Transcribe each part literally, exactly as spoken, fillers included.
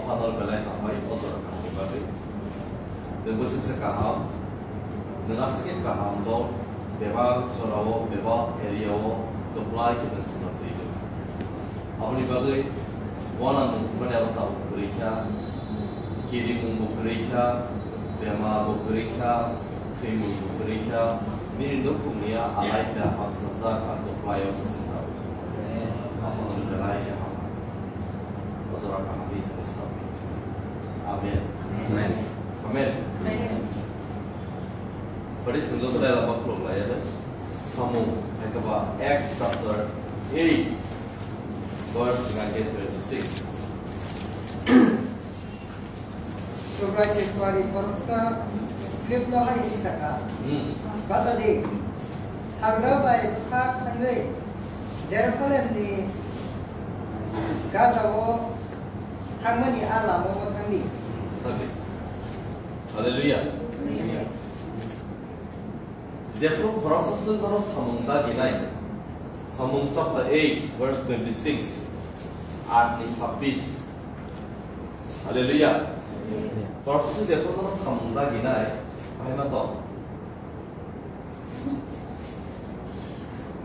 Phanal belai hambai o jora kaham ni bagwi. Nwng bwswk se kaham, nwng aswk khe kaham bo bebak jora-o, bebak area-o kwplai khe nwng swngna twi rw. Aboni bagwi uanamung hwnmani abo tabuk kwrwi kha, kirimung bo kwrwi kha, bemar bo kwrwi kha, thwimung bo kwrwi kha, nini nukhungni a alai da hamsajak ang kwplai-o se swngna. Aphano belai khe hambai. O jora kaham ni hwnwi sa. Amen. Amen. Amen. Amen. Pari sungjo khlai lama khulum lai ya. Samung hai khe ba Acts chapter eight verse nineteen twenty-six. Subraiyung ni suari khoroksa Philip no hai hwnwi sakha, Hmm. Bacha di, salra bai bwkha thangwi Jerusalem ni Gaza o thangmani a lama o thang di. Hallelujah. Jephru khoroksa swk bono samung daginai. Samung chapter eight verse twenty-six, aat ni sabbish. Hallelujah. Khoroksa swk jephru bono samung daginai. Bahai ma tong.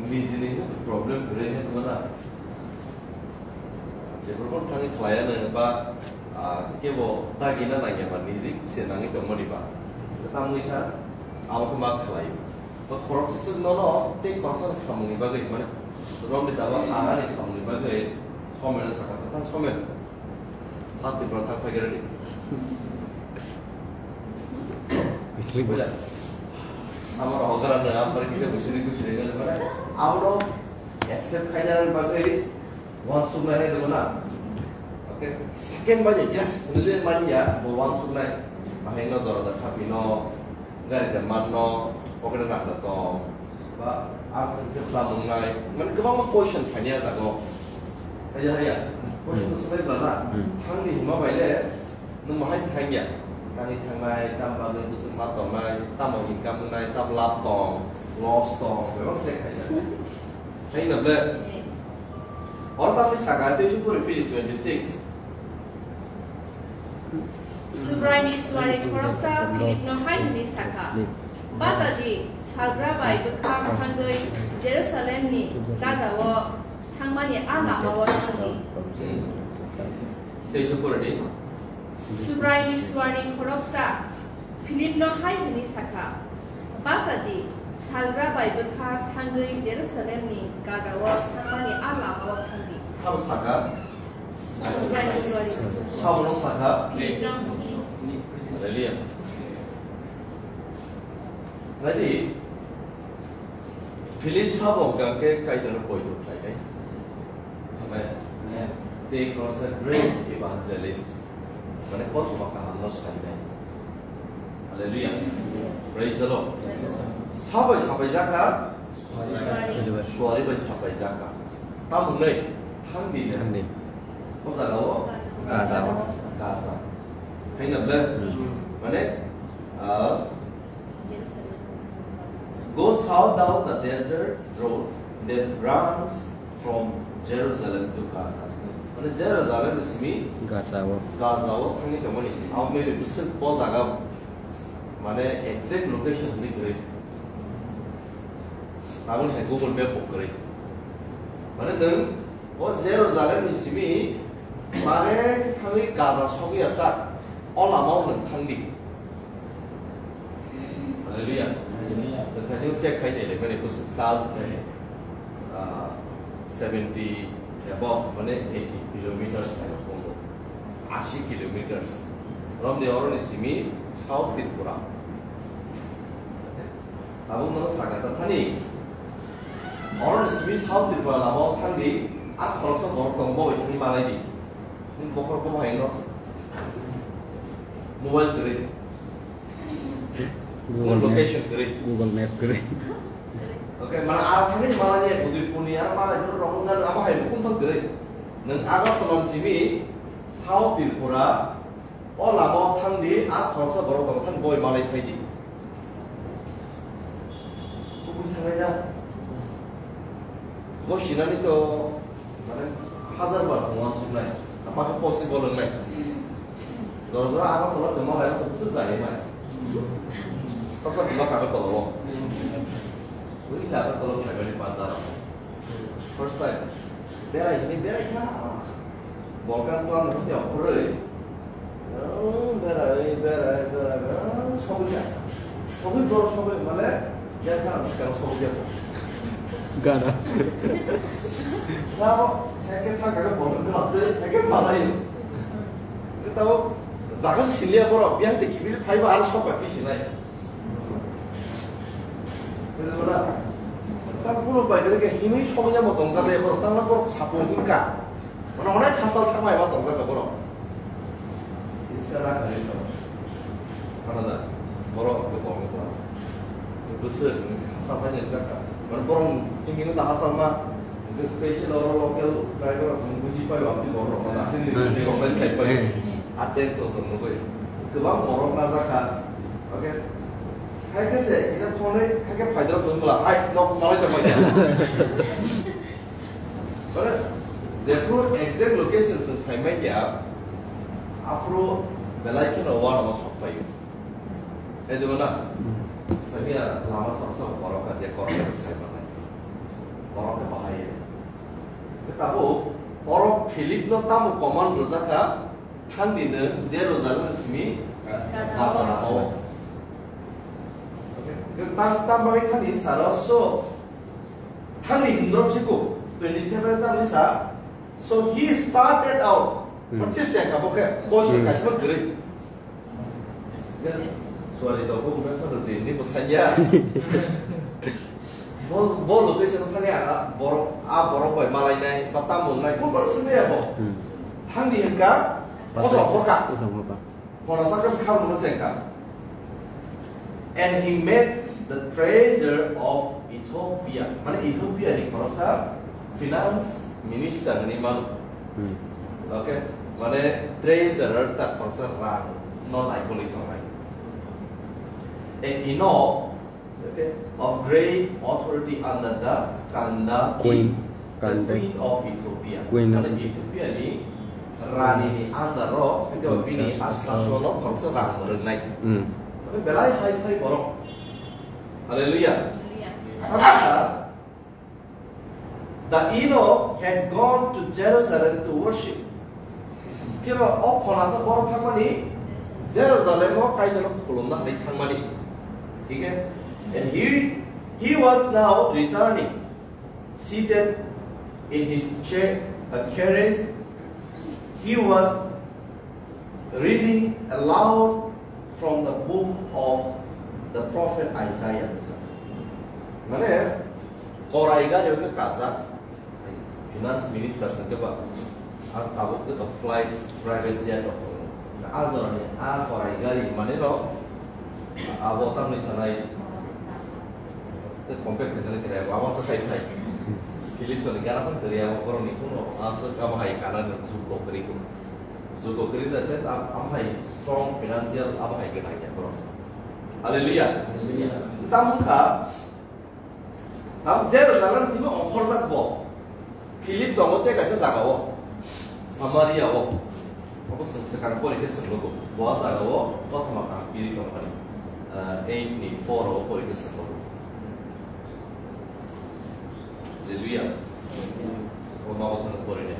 Nijini no problem kwrwi khe tongmana. Jephru bono thangwi khlaiya no ba, ah, kebo dagina nangya ba niji se nangwi tongmani ba. Tamni kha abo khe ma khlai. Ba khoroksa swk nono tei khoroksa samungni bagwi, mane, romni daba agani samungni bagwi someno sakha, tang somen. Sa Tripura thang phai gari. Bising. Buja. Amar hogara na, amar kisa bising, bising, mane, abono accept khaina bagwi wansuknai hai dongna. Okay? Second ba yes, nile manya, bo wansuknai. Bahai no jora da khapi no, gari da man no, pocket rang da tong. Ba, ang khe khlamung nai. Mane kwbangma question thani a jago. Haya, haya. Question Hmm. swbai bla na. Hmm. Thang di hima bai le, nwng mahai thang ya. Thani thangnai, tam bagwi bwswk ma tongnai, tamo income wngnai, tam lab tong, loss tong, bebak check khai ya. Hai na ble? Oro tamni saka tei sukuri Philip twenty-six. Subraiyungni suari khoroksa Philipno hai hwnwi sakha, "Bacha di, salra bai bwkha thangwi Jerusalemni Gaza-o thangmani a lama-o thang di." Tei sukuri di. Subraiyungni suari khoroksa Philipno hai hwnwi sakha, "Bacha di, salra bai bwkha thangwi Jerusalemni Gaza-o thangmani a lama-o thang di." Sabo sakha? Subraiyungni suari. Sabono sakha? Philipno. Hallelujah. Nai di, Philip sabo hwnkha khe Kaitorno poito khlainai. Amen. Amen. Tei khoroksa great evangelist. Mane, kothoma kahamno sainai. Hallelujah. Praise the Lord. Sabai sabai jakha. Suari bai sabai jakha. Tamo hwnwi thang di. Thang di. O jaga o Gaza. Gaza. Hai na ble? Hmm. Mane, ah, Go south down the desert road that runs from Jerusalem to Gaza. Mane Jerusalem ni simi Gaza o. Gaza o thangwi tongmani. Abo mele bwswk bo jaga, mane exact location hwnwi kwrwi. Aboni hai Google Map bo kwrwi. Mane nwng o Jerusalem ni simi mane thangwi Gaza sogwi ya sak. O lama o nwng thang di. Hallelujah. Hallelujah. So, thaising check khai de, mane, bwswk south, eh, ah, seventy above, mane, eighty kilometers hai rok tongo. Ashi kilometers. Romdi oroni simi South Tripura. Tabuk nono saka ta thani. Oroni simi South Tripura lama o thang di, a khoroksa borok tongo, bo bai thangwi malai di. Nini bokhorok bo hai no. Mobile kwrwi. Google Map. Location kwrwi. Google Map kwrwi. Okay, mana a thani mana je Udaipurni ar mana je rong ngan ama hai bukum thang kwrwi. Nang Agartala simi South Tripura o lama o thang di, a khoroksa borok tong thang boi malai phai di. Kubui thangnai da. Bo sinani to Mane, hazar bar se uansuknai, ama khe possible wngnai. Jora jora Agartala tongma lai masa bwswk jai mai. Soksa tongma Agartala o. Ui Agartala phaimani panda. First time. Berai hini berai kha. Bolkan tuan nanti okuroi. Berai berai berai berai sokoi jai. Sokoi bor sokoi male. Jai kha bwskang sokoi jai. Gana. Nabo heke thang kha bolkan tuan tei heke malai. Tabo jaga siliya borok, biyang tei kiphilwi phaiba aro sok bai pisinai. Bujibo na? Tang phuru bai khe himwi sokya bo tongjakle borok, tang na borok sapo himka. Mane onek hasal thangma eba tongjakle borok. Iskala kali so. Khana da. Borok bo tong ko. Bwswk hasal thangya jakha. Mane borok thinking da hasal ma. Special oro local driver ang buji pai wa pi borok na sini Hmm. recognize khai pai. Hmm. Attention so nugui. Kwbang borok na jakha. Okay. Hai khe se, ida thonai, hai khe phaidra sung bla, hai nok malai ta pai. Bare, jephru exact location sung sai mai kya, aphru belai kheno wa no sok pai. Hai dibo na? Sai ya lama sok sok borok ka je kor sai manai. Borok ke bahai. Tabuk oro Philip no tamo command rwjakha, thangdi nwng Jerusalem simi Gaza. Gaza o. Tam, tam bagwi thangdi saro, so thangdi hindrop siko, twenty seven thangdi sa, so he started out. Hmm. Hotse se ka bo khe, ko se Hmm. ka se kwrwi. Suari to ko umrah ko de ni bo sanya. Bo, bo location thani a borok, a borok bai malai nai, ba tamung nai, bo bo sini ya bo. Hmm. Thangdi hingka, Pas- kosong hoka. Kosong hoka. Kono saka se khar mo se ka. And he made the treasurer of Ethiopia. Mane Ethiopia ni khoroksa finance minister ni mano. Hmm. Okay, mane treasurer ta khoroksa rang no naikoli tongnai. E ino, okay, of great authority under the Kanda Queen, the Kanda. Queen of Ethiopia. Queen of Mane Ethiopia ni rani ni under ro, hingke bini Amen. Asla suano khoroksa rang mwnai. Hmm. Mane belai hai hai borok. Hallelujah. Hallelujah. Khoroksa The Enoch had gone to Jerusalem to worship. Kebo o khonasa borok thangmani Jerusalem o Kaitorno khulumna hinwi thangmani. Thik hai? And he, he was now returning, seated in his chair, a carriage. He was reading aloud from the book of the prophet Isaiah. Mane, korai gari o khe kajak, finance minister se khe ba, a tabuk khe to flight, private jet rok tongo. A jora ni a korai gari mane no, abo tamni sanai, te compare khe jani khe abo, abo sa khai khai. Philip soni gana phan khe abo borok ni kuno, a sa abo hai kana ni suk rok kri kuno. So, Korinth says, "Am, am hai strong financial, am hai gwnang ya, bro." Hallelujah. Hallelujah. Tam wngkha, tam Jerusalem tini ongkhorjak bo. Philip tongo tei kaisa jaga o, Samaria o. Abo swng swkang pori khe swng logo. Bo a jaga o kothoma kang piri tongmani. Ah, eight ni four o pori khe swng logo. Hallelujah. O nogo thang pori de.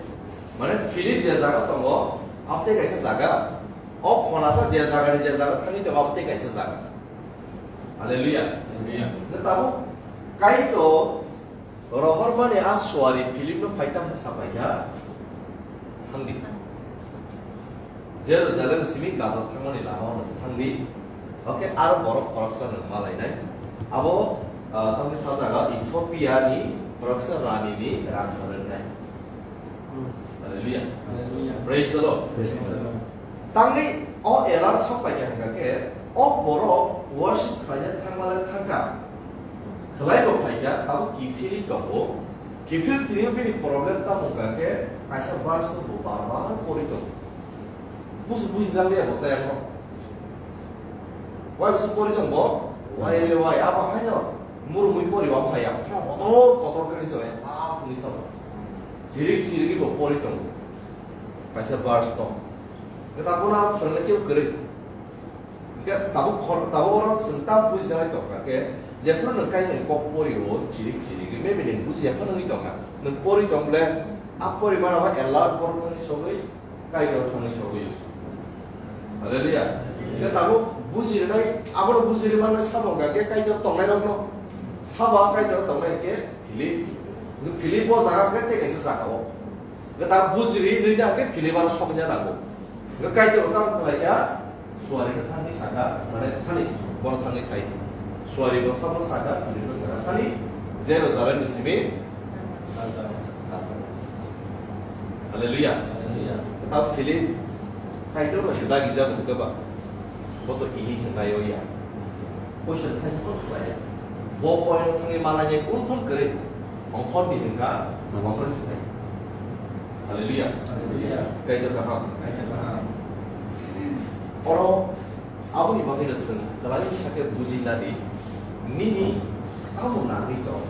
Mane Philip je jaga tongo, abo tei kaisa jaga. O khonasa je jaga ni je jaga thangwi tongo, abo tei kaisa jaga. Hallelujah. Hallelujah. Hwnkhe tabuk Kaitor rohormani a suari Philip no phai tamo sa paikha. Thangdi. Jerusalem simi Gaza thangmani lama o thangdi. Oke, aro borok khoroksa nwng malainai. Abo, ah, tamni sajak o Ethiopia ni khoroksa rani ni rang rwngnai. Hallelujah. Hallelujah. Praise the Lord. Praise the Lord. Tangwi o alert sok paikha hwnkha khe, o borok worship khlaina thangmale thangkha. Khlai bo phaikha, abo kiphilwi tongo. Kiphil tini bini problem tamo hwnkha khe, kaisa verse no bo bar bar pori tongo. Busu buji nang liya bo tei ano. Wai bisa pori tong bo? Wai re wai, abo hai no. Murumui pori abo hai ya. Khra kotor kotor khe ni sa, ya, lap ni sa. Chirik chirik bo pori tong. Kaisa verse tong. Tabuk no phwrwngna kebo kwrwi. Hwnkhe tabuk khor-, tabuk oro chwng tam bujijaknai tongkha khe, jephru nwng Kaitorni kok porio chirik chirik, maybe nwng bujiya phano wngwi tongkha. Nwng pori tong bole, a pori mana ba alert borok thangwi sogwi, Kaitor thangwi sogwi. Hallelujah. Hwnkhe tabuk buji rwnai, abono buji rwmani sabo hwnkha khe Kaitor tongnairokno, sabo a Kaitor tongnai khe Philip. Philip o jaga hwnkhe tei kaisa jaga o. Hwnkhe ta bujiri hinwi da hwnkhe Philip aro sokya nango. Hwnkhe Kaitor tamo khlai kha, suari no thangwi saka, mane thani, bono thangwi sai. Suari bo sabo saka, Philip no saka, thani, Jerusalem ni simi. Hallelujah. Hallelujah. Ta Philip, Kaitor no se dagi jago hwnkhe ba. Bo to ihi hwnlai o ya. Question khaisa phano khlai ya. Bo point thangwi malai ni kun phun kwrwi. Ongkhor ni hwnkha, ongkhor ni swkang. Hallelujah. Hallelujah. Kaitor kaham. Kaitor kaham. Oro aboni bagwi no chwng kwlai sakhe buji nadi, nini tamo nangwi tong.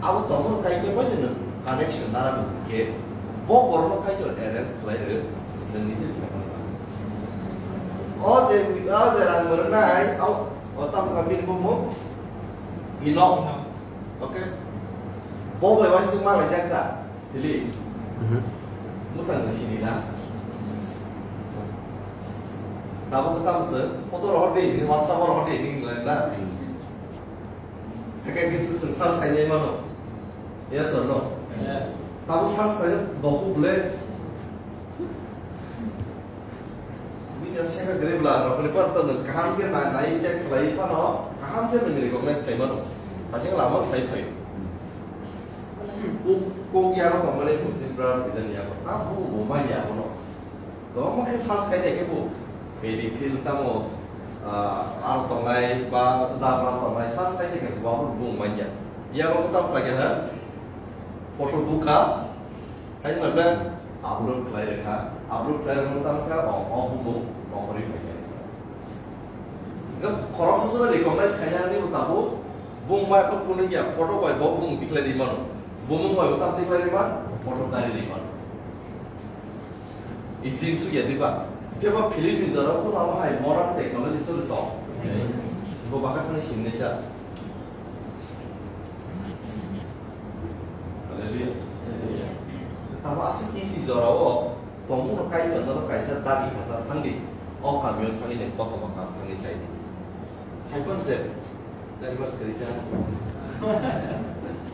Abo tongmani Kaitor bai nwng connection nara hwnkhe, bo borokno Kaitor arrange khlai rw, nwng nije sai mano. O je, o je rang mwrwngnai, o, o tamo kha bini bumung? Enok. Okay? Bo bai waisuk malaijak da? Philip. Mhm. Mwtang ni sini na? Tabuk tamo se, photo rohor di, ni WhatsApp rohor di, ni nilai na? Hakhe kisa swng sal sai nai mano. Yes or no? Yes. Tabuk sal sai doku ble. Bini secretary bla rokni par to nwng kaham khe na-, nai check khlai phano, kaham khe nwng recognize khai mano. Aswk lama sai phai. Kok, kok ya ro tongmani bwswk bra bidal ya ro. Ta bu bo mai ya bono. Tongma khe search khai de khe bo. Pedi field tamo, ah, ar tongnai ba jabra tongnai search khai de khe bo abo bung mai ya. Ya ro ta phai khe ha. Photo bukha. Hai ma be upload khlai rekha. Upload khlai rwma tamo kha o, o bumung, o khorwi phai khe sa. Ga khoroksa se recognize khaina ni bo tabuk bung bai kon kunu ya photo bai bo bung tikhlai ri mano. Bumung bai bo tam tikhlai ri man, photo dari ri mano. Easy su ya diba. Phiya ba Philip ni jora ko abo hai modern technology to to. Bo baka thani sinne sa. Hallelujah. Tamo aswk easy jora o tongmung no Kaitor no kaisa dabi khatar thangdi. O kamio thangwi nang kothoma kam thangwi saidi. Hai phano se divorce kwrwi kha.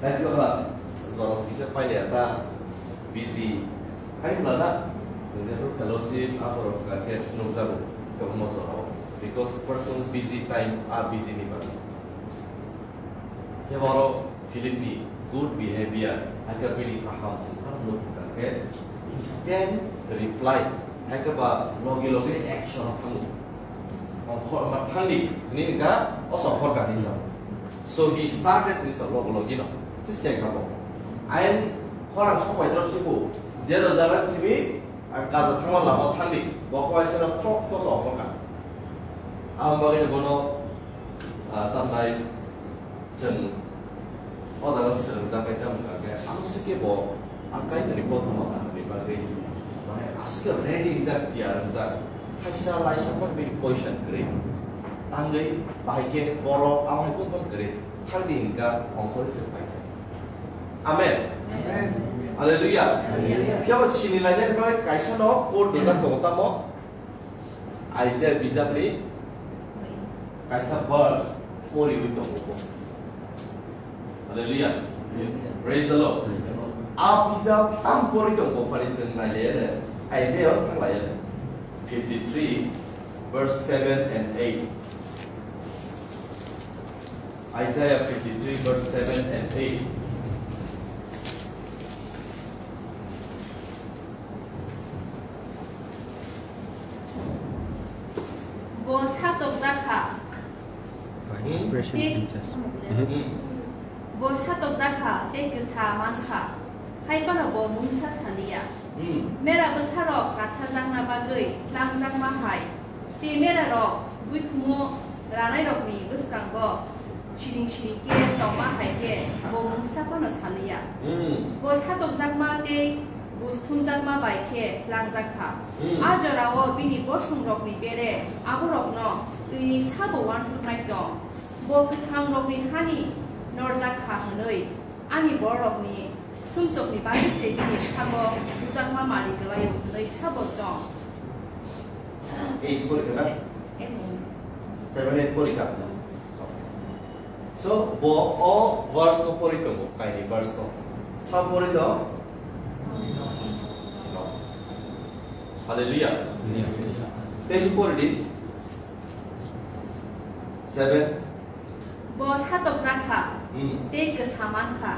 Hai phano ba jora kisa pailiya ta busy. Hai phano na, jero fellowship aborok khe nukjago kwbangma jora o. Because person busy time a busy ni bagwi. Khe oro Philip ni good behavior, hai khe bini kaham swngchar nuk kha khe instant reply, hai khe ba logi logi action o thango. Ongkhor ma thangdi, hwnwi wngkha o songkhor gati sa. So he started ni sa logi logi no. Chis cheng kha bo. Ain khorang sopai drop si bo. Jerusalem simi, a, Gaza thangma lama thangdi. Bo khwai seno thok thok songkhor kha. Ang bagwi bono, a, tamnai Chwng o jaga swrwngjaknai tamo hwnkha khe, ang swkhe bo ang Kaitorni kothoma kahamni bagwi, mane, aswk ready wngjak, tiyar wngjak, thaisa laisa phano bini question kwrwi. Tangwi bahai khe borok amo hai phano kwrwi, thangdi hwnkha ongkhorwi se phai khe. Amen. Amen. Hallelujah. Hallelujah. Phiya bo sini lainani bagwi kaisa no code dojak tongo tamo? Isaiah bijakni kaisa verse poriwi tongo bo. Hallelujah. Praise the Lord. A bijak tam pori tongo phani chwng nailaiya ne, Isaiah o thanglaiyano. Fifty-three verse seven and eight. Isaiah fifty-three verse seven and eight. Bo satokjak kha. Hmm? Tei, hmm, bo satokjak kha tei kwsa man kha, hai phano bo mungsa saliya. Hmm. Mera bwsarok katharjakna bagwi tlangjak ma hai, tei merarok buikhumu ranairokni bwskango siring siring khe tongma hai khe bo mungsa phano saliya. Hmm. Bo satokjakma tei Bus thumjakma bai khe tlangjak kha. Hmm. A jorao bini bosongrokni bere aborokno twiwi sabo uansuknai tong. Bo kwthangrokni hani norjak kha hwnwi ani bororokni sumsokni bagwi se bini sago bujakma mari kwlaio hwnwi sabo chong. Eight porikha na? Seven, eight porikha. So, bo o verse no pori tongo, kaini verse no. Sa pori do? Hallelujah. Hallelujah. Tei si pori di. Seven. Bo satokjak kha, Hmm. tei kwsa man kha,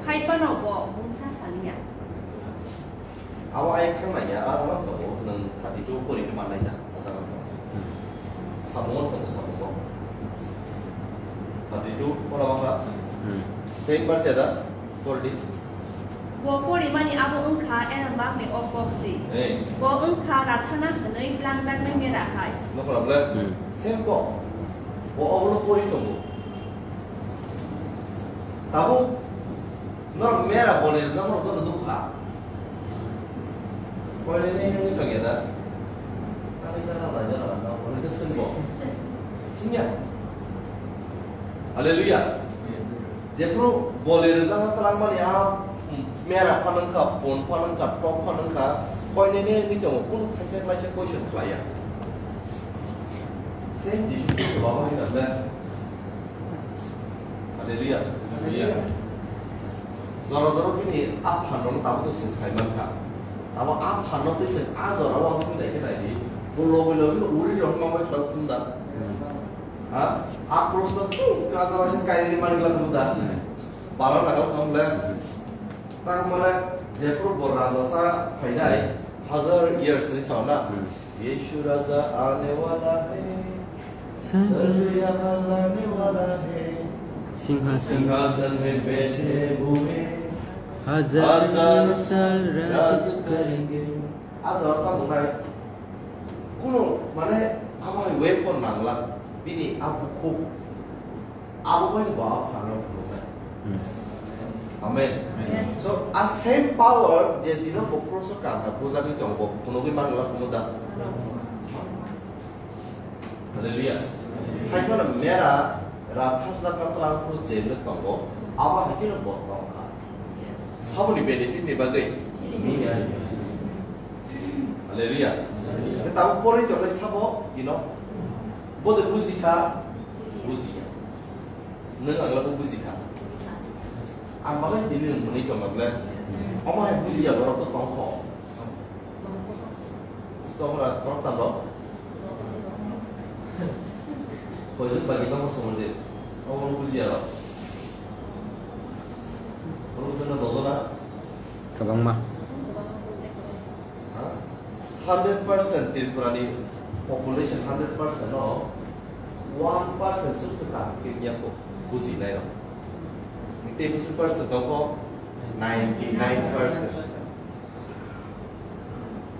hai phano bo mungsa saliya. Abo ayuk thang nai ya, a jaga tongo, nwng thirty-two pori khe mannai da, a jaga tongo. Hmm. Samung tongo, samung. Thirty-two, pora bangkha? Hmm. Same verse ya da? Pori di. Bo porimani abo wngkha Erenbakni o kok si. Hey. Bo wngkha rathana hwnwi tlangjaknai mera hai. Nokora bwle? Hmm. Same kok. Bo obono pori tongo. Tabuk norok mera bolni rwchapmano bono nukha. Koinene wngwi tongya da? Ani da nang naina rwna, hwnwi se swngbo. Swngya. Hallelujah. Jephru bolni rwchapma twlangmani a mera phanangkha, pon phanangkha, tok phanangkha, koinene wngwi tongo, kunu khaisa klaisa question khlaiya. Same Jisu Khristo baba hinwi nang le. Hallelujah. Hallelujah. Jora jora bini a phanrokno tabuk twi chwng sai mankha. Abo a phanno twi chwng a jorao ang thwi nai khe nai di. Bo logwi logwi no uri rok ma bai khwlai khum da. Ha? A cross no chuk ka jora se kainwi mani glak khum da. Bala laga khum le. Tar mane jephru bo raja sa phainai hajar years ni sa na. Hmm. Yeshu Raja aane wala hai, Sar- sarve yahan aane wala hai, Singhasan- singhasan mein baithe hue hazar sal raj karenge. Hajar ta bunai. Kuno mane abo hai weapon nangla. Bini a bukhuk. Abo bai bo a phanrok phunuknai. Hmm. Amen. Amen. So, a same power je dino bo cross o kanta bujagwi tongo, bo phunugwi mangla thumu da. Hallelujah. Hai phano mera ratharjakma twlang phuru je tongo, abo hai kheno bo tongkha. Saboni benefit ni bagwi. Hallelujah. Hallelujah. Tabuk porwi tongnai sabo, you know. Bo de bujikha, bujiya. Nwng ang labo bujikha. Ang bagwi tini nwng mwnwi tongma ble. Omo hai bujiya borok to tongkho. Stop ra, khorok tando. Koijon bagi tongkho somondi. Omo bujiya rok. Borok songno dojona. Kwbangma. Ha? Hundred percent Tripura ni population hundred percent no one percent chuk chuk ta khe ya ko buji nai rok. Tei bisi percent tong ko ninety nine percent.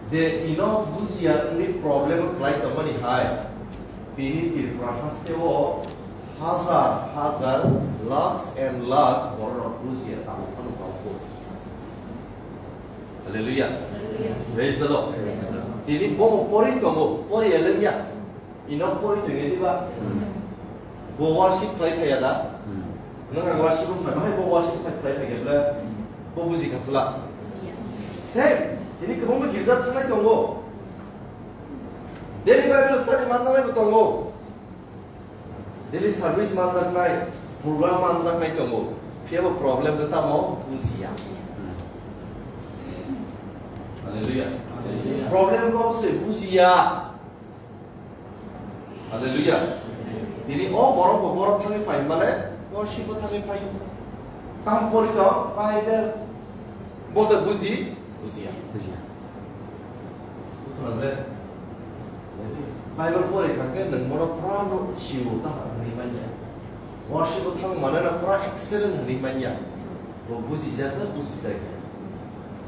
Je ino bujiya ni problem khlai tongmani hai. Tini Tripura haste o hazar hazar lakhs and lakhs borok rok bujiya tabuk phano kok ko. Hallelujah. Hallelujah. Praise the Lord. Praise the Lord. Tini bo bo pori tongo, pori elengya. Ino pori tongo diba? Hmm. Bo worship khlai phaiya da? Hmm. Nang ang worship khlai, mahai bo worship khlai, khlai phaiya bla? Bo buji khasla. Same. Tini kwbangma girja thangnai tongo. Daily Bible study manjanai bo tongo. Daily service manjaknai, program manjaknai tongo. Phiya bo problem khe tamo bujiya. Hallelujah. Hallelujah. Problem kok se bujiya. Hallelujah. Tini o borok bo borok thangwi phai male, worship bo thangwi phai. Tam pori to Bible. Bo to buji, bujiya. Bujiya. Khna le. Bible pori kha khe nwng bono pura no sio ta hwnwi manya. Worship o thang mane no pura excellent hwnwi manya. Bo bujijak na bujijak ya.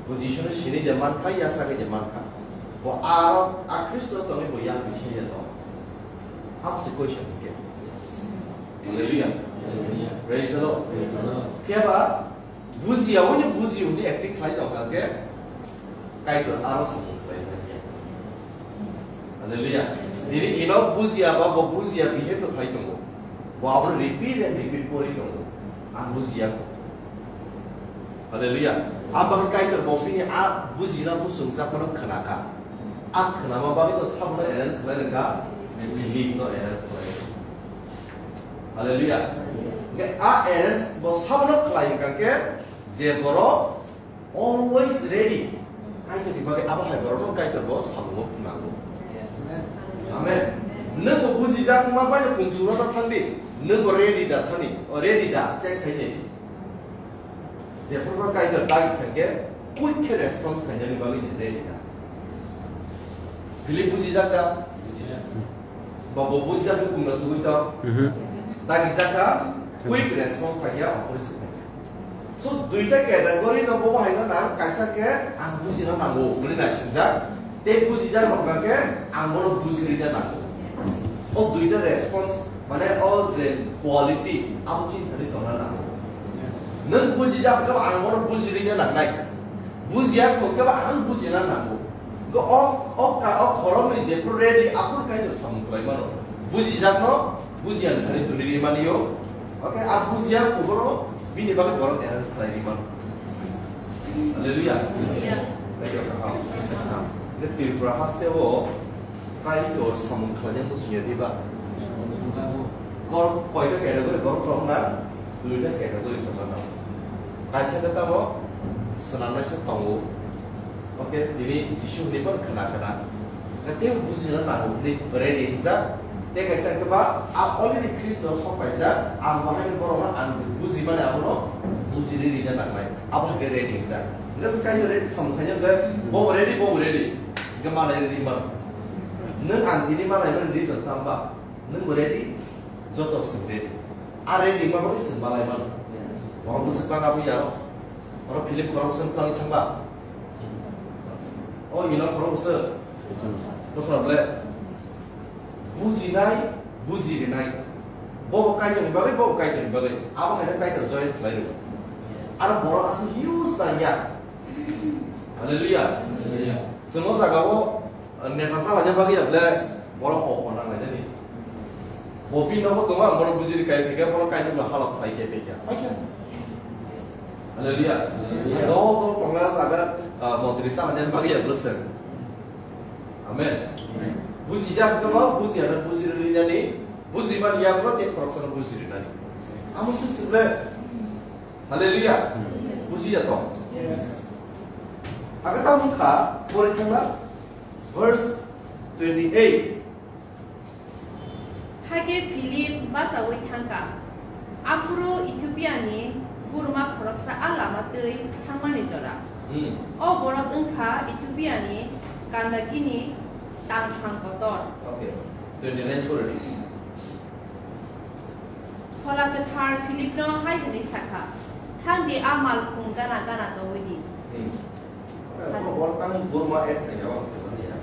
Position sini je man kha, ya sa je man kha. Bo aro a Khristo tongwi bo ya bisi ya to. Ask the question again. Hallelujah. Hallelujah. Praise the Lord. Praise the Lord. Phiya ba bujiya, o je buji hwnwi acting khlai tong kha khe, Kaitor aro samung khlai manya. Hallelujah. Tini ino bujiya ba bo bujiya behavior khlai tongo. Bo abono repeat and repeat pori tongo. Ang bujiya ko. Hallelujah. Abang Kaitor bo bini a bujina musung sa kono khnaka. A khnama bagwi to sabono arrange khlai rwkha. Believe no arrange khlai. Hallelujah. Hingke a arrange bo sabono khlai hingka khe je borok always ready. Kaitor ni bagwi abo hai borok no Kaitor bo samungo phunango. Amen. Nwng bo bujijak ma bai no kung suro da thang di. Nwng bo ready da thani. O ready da check khai di. Jephru Kaitor dagi thangkhe quick khe response khainani bagwi ni ready da. Philip bujijak da? Bujijak. Ba bo bujijak bukung no sugwi tong. Mhm. Dagi jaka quick response khaikhe operation khaikhe. So duita category no bo bahai no nang, kaisa khe ang bujina nango hwnwi naisingjak. Tei bujijak rok khe ang bono bujirina nango. O duita response, mane o je quality, abo chini thani tongna nango. Nwng bujijak khe ang bono bujirina nangnai. Bujiya khe ba ang bujina nango. Go o, o ka, o khoroknwi jephru ready, aphuru Kaitor samung khlai mano. Bujijak no, bujiya ni thani tuni ri mani yo. Okay, a bujiya khe bono bini bagwi borok arrange khlai ri mano. Hallelujah. Hallelujah. Thank you, kaham. Kaham. Nge Tripura haste o Kaitor samung khlainai muchungya diba? Kor koita category borok tong na, duita category tong na. Kaisa khe tamo swnamnaisa tongo. Okay, tini Jisu hwnwi phano khna khna. Tei bujina nango hwnwi ready wngjak. Tei kaisa khe ba a already Khristo sok paijak. Ang bahaino borokno ang je bujimani abono bujinwi rina nangnai. Abo hai khe ready wngjak. Hwnkhe se kaisa ready samung khaina hwnkhe bobo ready, bobo ready. Hwnkhe manai ready mano. Nwng ang tini manai mani reason tamo ba? Nwng bo ready? Joto swng ready. A ready ma bagwi swng malai mano. Borok bwswk bana bo yaro. Oro Philip khorok bwswk twlangwi thangba. O ino khorok bwswk. Dukha ble. Bujinai, bujirinai. Bobo Kaitorni bagwi, bobo Kaitorni bagwi. Abo hai khe Kaitor join khlai rwgo. Aro borok aswk huge tangya. Hallelujah. Hallelujah. Chwng o jaga o neta chalani bagwi ya ble borok hok hona nai nani. Bo bini nogo tongo, ang bono bujiri kai phaikha, bono Kaitor no halok khlai khe phaikha. Phaikha. Hallelujah. Hallelujah. Dol dol tongna jaga, ah, montri chalani bagwi ya ble chwng. Amen. Amen. Bujijak khe ba, bujiya na bujiri rinani, bujimani ya ble te khoroksa no bujiri nani. Amo sik sik ble. Hallelujah. Bujiya to? Yes. Aga tamo kha, pori thangla, verse twenty-eight. Hakhe Philip bachaui thangkha. Aphuru Ethiopia ni burma khoroksa a lama twi thangmani jora. Hmm. O borok wngkha Ethiopia ni Kandakini tangphang kotor. Okay. Twenty-nine pori di. Phola Kwthar Philipno hai hwnwi sakha, "Thang di, a malkhung gana gana tongwi di." Hmm. Borok tang Burma add khaina bang se mani ya.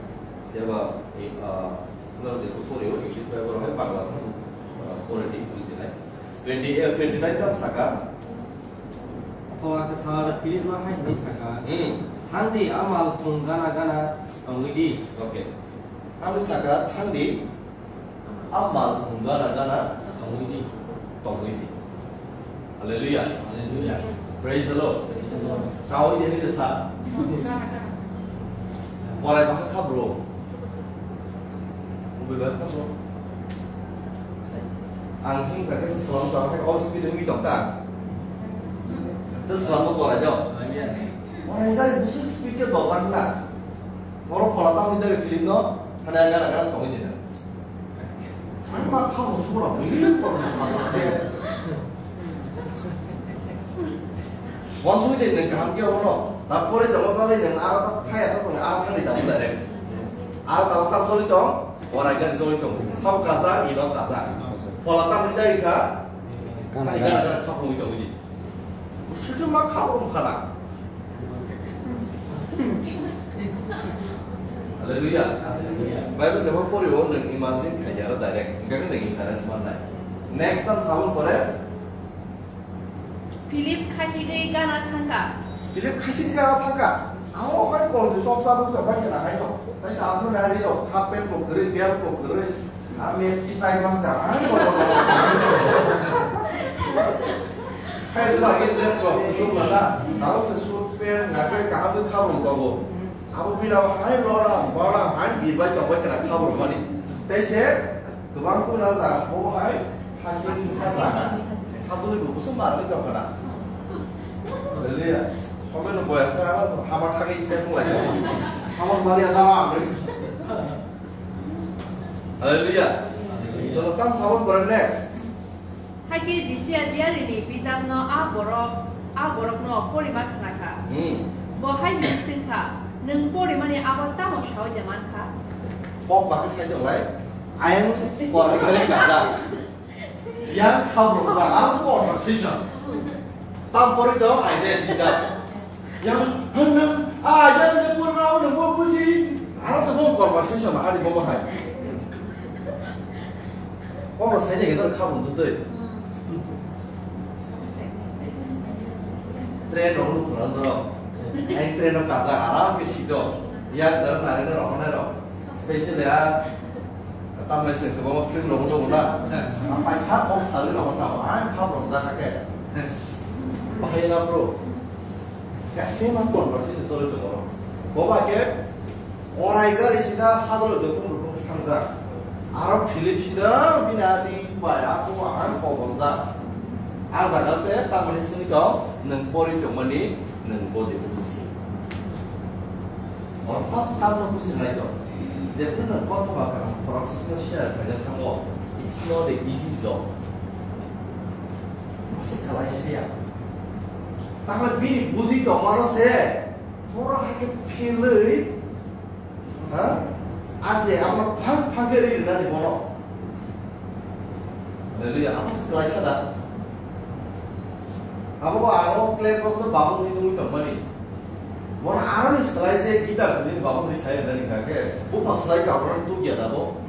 Jeba, eh, ah, no je ko pori o English bai borok hai Bangla no, ah, pori di buji nai. Twenty, eh, twenty-nine tam saka. Phola Kwthar Philipno hai hwnwi sakha, Hmm. "Thang di, a malkhung gana gana tongwi di." Okay. Thang di saka, thang di. A malkhung gana gana tongwi di. Tongwi di. Hallelujah. Hallelujah. Praise the Lord. Praise the Lord. Kawi de ni sa. Borai bahai kha bro. Ubi bahai kha bro. Ang hing ka kesa salam ta hai all speed mi tong ta. Te salam ko borai jo. Borai ga busu speed ke dojak na. Oro phola tang ni de film no. Hana gana gana tongwi di. Ang ma kha mo sura bili ko ma sa de. Wan sui de nang kaham ke ono. Ta pore jama bagwi nang ara ta thaya ta tong ara thani da mudare. Ara ta ta soli tong, ora ga soli tong. Sab kaza, ino kaza. Phola ta mudai ka. Kana kana kana kha pung tong di. Ushudu ma kha pung kana. Hallelujah. Bible jama pori o nang imagine khaja ra direct. Enggak nang interest mana. Next time sabun pore. Philip khasi dei gana thangka. Philip khasi dei gana thangka. Amo bai kon de chop chap to bai kana hai to. Tai sa amo na ri to, half pant ko kwrwi, belt ko kwrwi. A mes ki tai bang sa. Ai ko. Hai sa ke dress rok si ko na. Tao se suit pant na ke ka ha kha bang ko. Abo bina hai rora, bora hai bi bai to bai kana kha bang mani. Tai se Kwbang kuna jaga bo hai hasing sa jaga. Hatuli bo busung bar ni kok kana. Hallelujah. Sobe no boya kara hamar thangwi se sung lai. Hamar mali ada ang. Hallelujah. Chalo tam sabon pore next. Hakhe Jisiya diarini bijakno a borok, a borokno porima khna kha. Hmm. Bo hai hwnwi swng kha, "Nwng porimani abo tamo saui de man kha?" Kok bakhe sai tong lai. Ayang korai korai kaza. Yang khabrok jaga, as conversation. Tam pori do, Isaiah bijak. Yang, hwnang, ah, Isaiah bijak pori rao, nang bo buji. Aro se bo conversation, ari bo hai. Kono sai de, nang khabrok tu dei. Train rok nuk khna rok. Ai train rok kaza, aram ke sido. Yang jar nari na rok na rok. Special ya. Tamni se kwbangma film rok tongo na. Ang paikha kok salwi rok na, ang kha rok jaka khe. Bahai na bro. Kaisa ma conversation choli tongo. Boba khe korai gari sida hagolo dokung dokung sangjak. Aro Philip sida bini ati bai ako ang kobonjak. A jaga se tamni sini to nwng pori tongmani nwng bodi busi. Ortho tamno busi nai to. Jephru nwng kothoma kaham process no share khaina thango, it's not a easy job. Masa kalai saya. Tangla bini buji tongmano se. Thoro hai khe philwi. Ha? Aje amo phang phang khe ri nani bono. Hallelujah. Amo se kalai sada. Abo ang o clear box no babung ni nungwi tongmani. Bono aroni slai se guitar sini babung ni sai nani kake. Bupha slai ka bono tu gya dabo.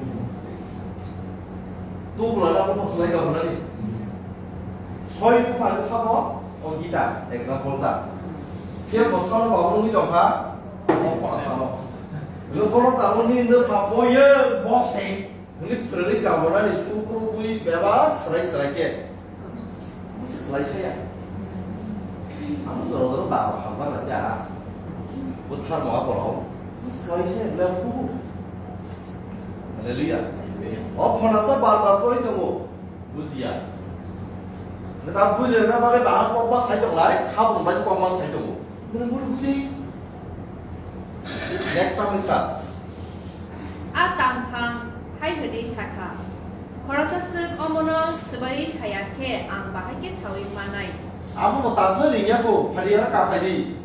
Tu bula na bupha slai ka bono ni. Soi bupha ni sabo o guitar example ta. Khe bo sabo babung ni tongkha. O pha sabo. Lo bono ta ni no pa boye boxing. Hwnwi phwrwngwi kaborani sukrubwi bebak swrai swrai khe. Bwswk khlai saya. Amo jora jora daro hamjak lai ya. Bo tharmo aporok. Bwswk khlai saya bwlai aku. Hallelujah. O phonasa bar bar pori tongo. Bujiya. Neta bujina bagwi bahar kokma sai tonglai, khabung bai kokma sai tongo. Nini bulu buji. Next time sa. A tangphang hai hwnwi sa kha, "Khoroksa swk omono swbaiwi saya khe ang bahai khe saui manai." Abo bo tangphang ringya kho, phadi ya ka phadi.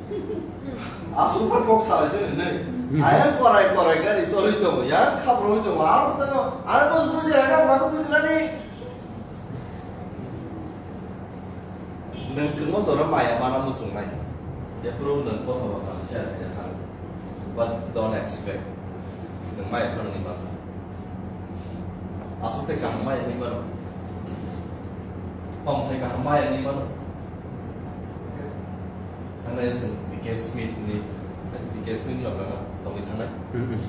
Aswk kok salai se nai. Ayang korai korai gari solwi tongo, yang khabroi tongo, aro tongo, aro bus buji raga, ma bus rani. Nwng kwma jora maya mana muchungnai. Jephru nwng kothoma kaham share khaina thang. But don't expect. Nwng maya phano nini mano. Aswk tei kaham maya nini mano. Tong tei kaham maya nini mano. Thangnai se B K Smith ni, B K Smith ni okra na, tongwi thangnai. Mm-mm.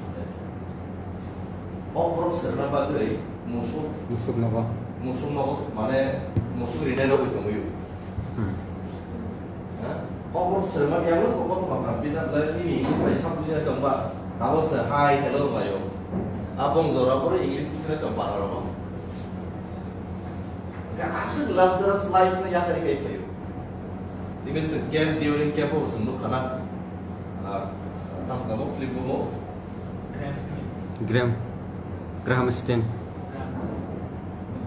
O borok serna bagwi musuk. Musuk nogo. Musuk nogo, mane musuk rinai rogwi tongwi. Hmm. Ha? O borok serma yang lo ko ko ma bina lai ni ni bai sab buja tong ba. Tabo se hai hello bayo. Abong jora pore English bisre tong ba ro. Ga asik luxurious life na yakari kai payo. Even se camp, during camp o sung nuk khana. Ah, tam kamo film mo. Graham. Graham Staines.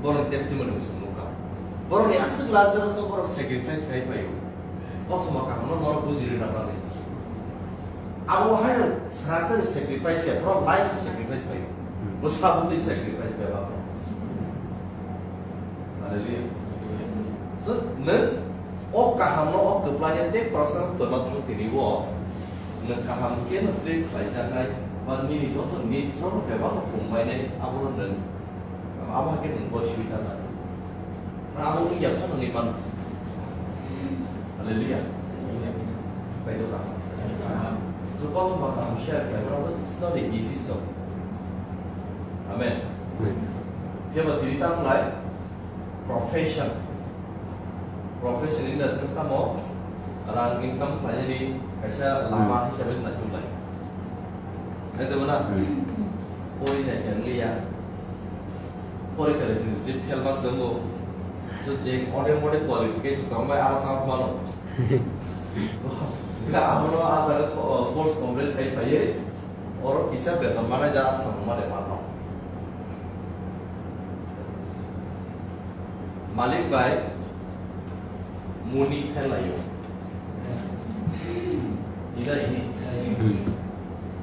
Borok testimony sung nuk kha. Borok ni asik luxurious no borok sacrifice khai payo. Kothoma kaham no borok buji rina bagwi. Abo hai no srangtani sacrifice ya, borok life sacrifice payo. Bo sabuk ni sacrifice bai ba. Hallelujah. So, nwng o kaham no o kwplai ya tei khoroksa no toima thang tini o nwng kaham khe no treat khlai jaknai ba nini joto needs no bebak no pung bainai abo no nwng abo hai khe nwng bo sui ta na abo wng ya phano nwng mano. Hallelujah. Bai do kaham. Kothoma kaham share khlaimano, it's not an easy job. Amen. Amen. Phiya ba tini tamo lai profession. Profession in the sense tamo rang income khlainani kaisa lama Hmm. hisabe se naituk lai. Nai tongmana? Hmm. Pori nai khe wng liya. Pori khe sini je fail marks wngbo. So je ode mode qualification tongbai aro chance mano. Ga abono a jaga ko-, course complete khai phaiwi oro kisa beton manai jaga samung mare mano. Malik bai muni phelaio. Ida ini.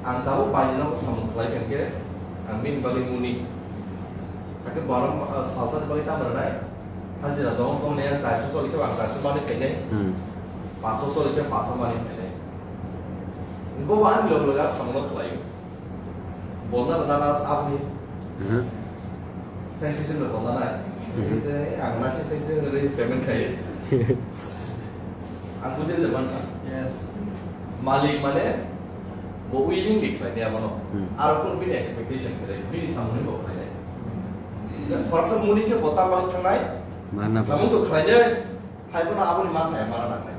Ang tabuk baini nogo samung khlai kha khe, ang bini bagwi muni. Hakhe borok, ah, salsa ni bagwi tamo rwnai. Hajira dong dong ne ang chairso choli khe ang chairso mani phainai. Hmm. Paso choli khe paso mani phainai. Bo ani log loga samung khlaio. Bolna rwna na aboni. Mhm. Sensation no bolna nai. Mhm. Ang na sensation ri payment khai. Ang bujil de man. Yes. Malik mane bo willing ni khlai ni abono. Hmm. Aro kun bini expectation khlai, bini samung ni bo khlai nai. Dan khoroksa muni khe bo tamo thangnai. Mana ba? Samung to khlai nai. Hai bono aboni man hai mana nangnai.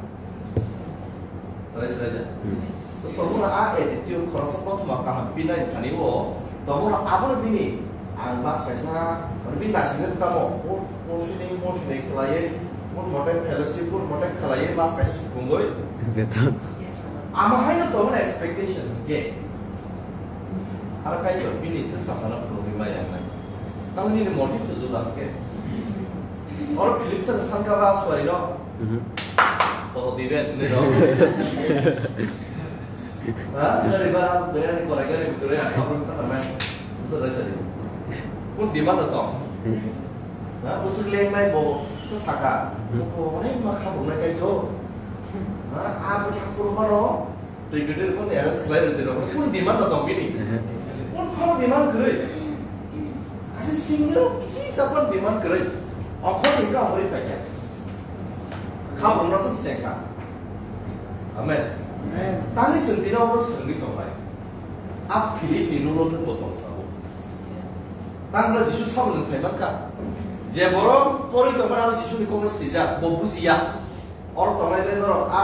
Sarai sarai da. Hmm. So, tomono a attitude khoroksa kothoma kaham pinai thani o, tomono abono bini ang mas kaisa, mane bini naisingni tamo, o, o sini, o sini khlaiwi, o mote fellowship, o mote khlaiwi mas kaisa supungwi. Beton. Ama haino tomono expectation hwnkhe. Aro kaitor bini swk sasana phunugwi maya wngnai. Tamoni nini motive to juda hwnkhe. Oro Philip sir sankha ba suari no. Mhm. Koto dibe, nini no. Ha? Nari ba, berani korai gari, berani akhabang ta nai. Musa dai sari. Kun demand to. Mhm. Ha? Usuk leng nai bo, sa saka. Mhm. Ko, onek ma khabang nai kai to. Ha? Abu thakpur mano. Twi kwtwi rokno arrange khlai rw twi rokno. Kun demand no tong bini? Ehe. Kun khono demand kwrwi? Asa single kisa phan demand kwrwi. Okhor ni ka hori paikya. Kha bumra sa sengkha. Amen. Amen. Tani sentino oro sengwi tonglai. A Philip ni rule no bo tong tabo. Tangra Jisu sabo nang sai mankha. Je borok pori tongmani aro Jisu ni kokno swijak, bo bujiya. Oro tongnai le norok a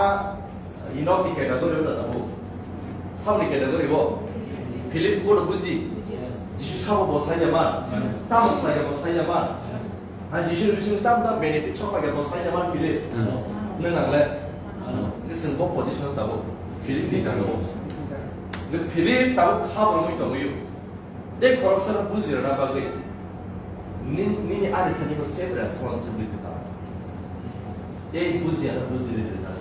ino ni category o da tabuk. Sabo ni category o. Philip bo buji. Jisu sabo bo sai man. Tamo khlai bo sai man. A Jisu ni bising tam tam benefit sok khlai bo sai man Philip. Hmm. Nang nang le. Ni sing bo position tabuk. Philip ni jaga o. Ni Philip tabuk kha borok ni tongwi. Tei khoroksano buji rwna bagwi ni-, nini ani thani bo same responsibility tamo. Tei buji ano buji rwna.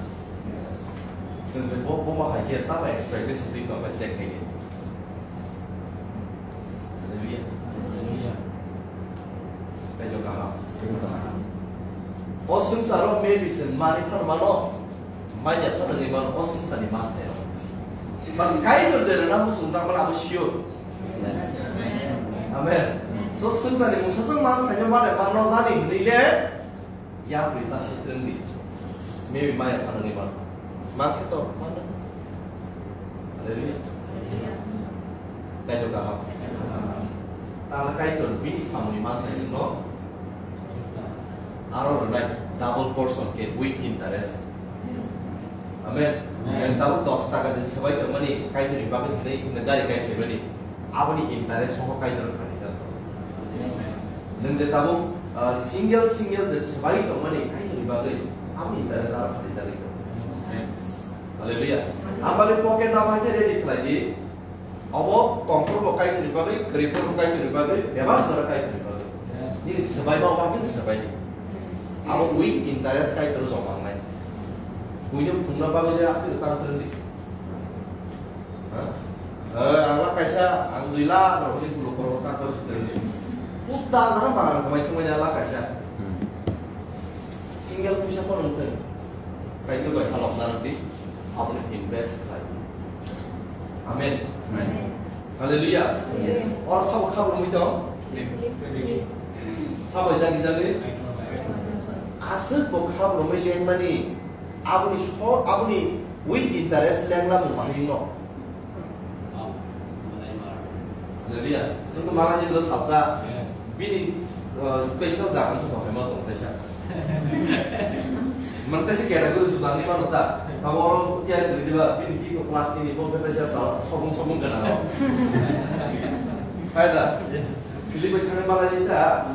Chwng se bo, bo ma hai khe tamo expectation twi tong bai check khaini. Hallelujah. Hallelujah. Tei jo kaham. O swngcharo maybe se mani phano mano. Manya phano ni mano o swngcharni manthairok. But Kaitor je rwna muchungjak mano abo sure. Amen. So swngcharni mungsa swng manthaino mare mano jani hwnwi le yapri ta sitrengdi. Maybe maya phano ni mano. Mankhe to mano. Hallelujah. Kaitor kaham. Tala Kaitor bini samungni manthai sino. Aro rwnai double portion khe with interest. Amen. Amen. Tabuk dos taka je swbai tongmani Kaitorni bagwi hwnwi nwng gari kai phaimani, aboni interest soho Kaitor khani jak. Nwng je tabuk, ah, single single je swbai tongmani Kaitorni bagwi, aboni interest aro khani jagwi tongo. Hallelujah. Aboni pocket no hai khe ready khlai di. Obo tongphuru bo Kaitorni bagwi, kwrwiphu bo Kaitorni bagwi, bebak jora Kaitorni bagwi. Yes. Nini swbaima obo hakhe swbai di. Abo with interest Kaitor joma wngnai. Buino phungna bagwi le aphuru tang phuru di. Ha? Eh, ang la kaisa, ang dui lakh rok ni bulu khoro ta ko siteng di. Putta jang ba ang mai thumai la kaisa. Hmm. Single puisa ko nang thai. Kaitor bai halok na di. Aboni invest khai. Amen. Amen. Hallelujah. Amen. Ora sabo khabrumwi tong? Sabo jani jani? Aswk bo khabrumwi lengmani, aboni so, aboni with interest lenglamung bahai no. Hallelujah. Chwng to malai ni bwsajak. Bini, uh, special jaga to tongkhe ma tong teisa. Man teisa category juda ni mano ta. Tamo oro chair twi diba bini ki class ni bo teisa ta sobung sobung gana. Hai da. Philip bai thangwi malai ni ta.